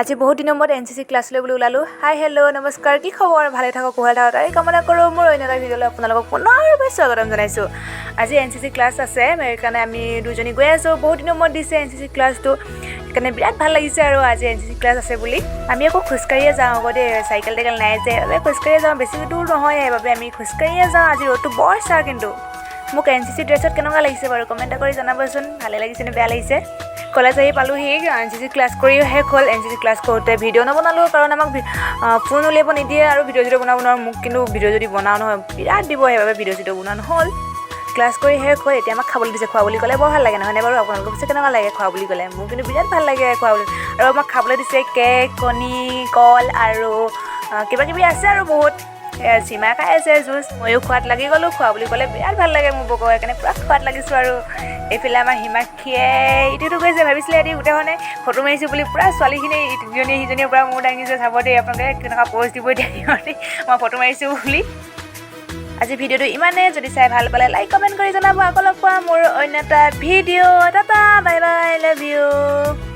আজি বহুত দিনৰ মূৰত এনচিচি ক্লাছলৈ বুলি ওলালোঁ। হাই, হেল্ল', নমস্কাৰ। কি খবৰ? ভালে থাকক, কুশলে থাকক, তাৰে কামনা কৰোঁ। মোৰ অন্য এটা ভিডিঅ'লৈ আপোনালোকক পুনৰবাৰ স্বাগতম জনাইছোঁ। আজি এনচিচি ক্লাছ আছে, সেইকাৰণে আমি দুজনী গৈ আছোঁ। বহুত দিনৰ মূৰত দিছে এনচিচি ক্লাছটো, সেইকাৰণে বিৰাট ভাল লাগিছে। আৰু আজি এনচিচি ক্লাছ আছে বুলি আমি আকৌ খোজকাঢ়িয়ে যাওঁ আকৌ দেই। চাইকেল টাইকেল নাই যে, সেইবাবে খোজকাঢ়িয়ে যাওঁ। বেছি দূৰ নহয়, সেইবাবে আমি খোজকাঢ়িয়ে যাওঁ। আজি ৰ'দটো বৰ চা কিন্তু। মোক এনচিচি ড্ৰেছত কেনেকুৱা লাগিছে বাৰু, কমেণ্ট এটা কৰি জনাবচোন, ভালে লাগিছে নে বেয়া লাগিছে? কলেজ আহি পালোহি। এনচিচি ক্লাছ কৰিও শেষ হ'ল। এনচিচি ক্লাছ কৰোঁতে ভিডিঅ' নবনালোঁ, কাৰণ আমাক ফোন উলিয়াব নিদিয়ে আৰু ভিডিঅ' চিডিঅ' বনাব নোৱাৰোঁ। মোক কিন্তু ভিডিঅ' যদি বনাওঁ নহয়, বিৰাট দিব। সেইবাবে ভিডিঅ' চিডিঅ' বনোৱা নহ'ল। ক্লাছ কৰি শেষ হ'ল, এতিয়া আমাক খাবলৈ দিছে। খোৱা বুলি ক'লে বৰ ভাল লাগে, নহয়নে বাৰু? আপোনালোকৰ পিছে কেনেকুৱা লাগে খোৱা বুলি ক'লে? মোৰ কিন্তু বিৰাট ভাল লাগে খোৱা বুলি। আৰু আমাক খাবলৈ দিছে কেক, কণী, কল আৰু কিবা কিবি আছে আৰু বহুত। সীমা খাই আছে জুচ, ময়ো খোৱাত লাগি গ'লোঁ। খোৱা বুলি ক'লে বিৰাট ভাল লাগে মোৰ বগৰ, সেইকাৰণে পূৰা খোৱাত লাগিছোঁ। আৰু এইফালে আমাৰ হিমাক্ষীয়ে ইটোতো কৈছে, ভাবিছিলে সিহঁতি গোটেইখনে ফটো মাৰিছোঁ বুলি। পূৰা ছোৱালীখিনি ইজনীয়ে সিজনীয়ে পূৰা মূৰ দাঙিছে। চাব দেই আপোনালোকে, কেনেকুৱা প'জ দিব এতিয়া সিহঁতি, মই ফটো মাৰিছোঁ বুলি। আজি ভিডিঅ'টো ইমানেই। যদি চাই ভাল পালে লাইক, কমেণ্ট কৰি জনাব। আকৌ লগ পোৱা মোৰ অন্য এটা video'. Tata, bye bye, love you.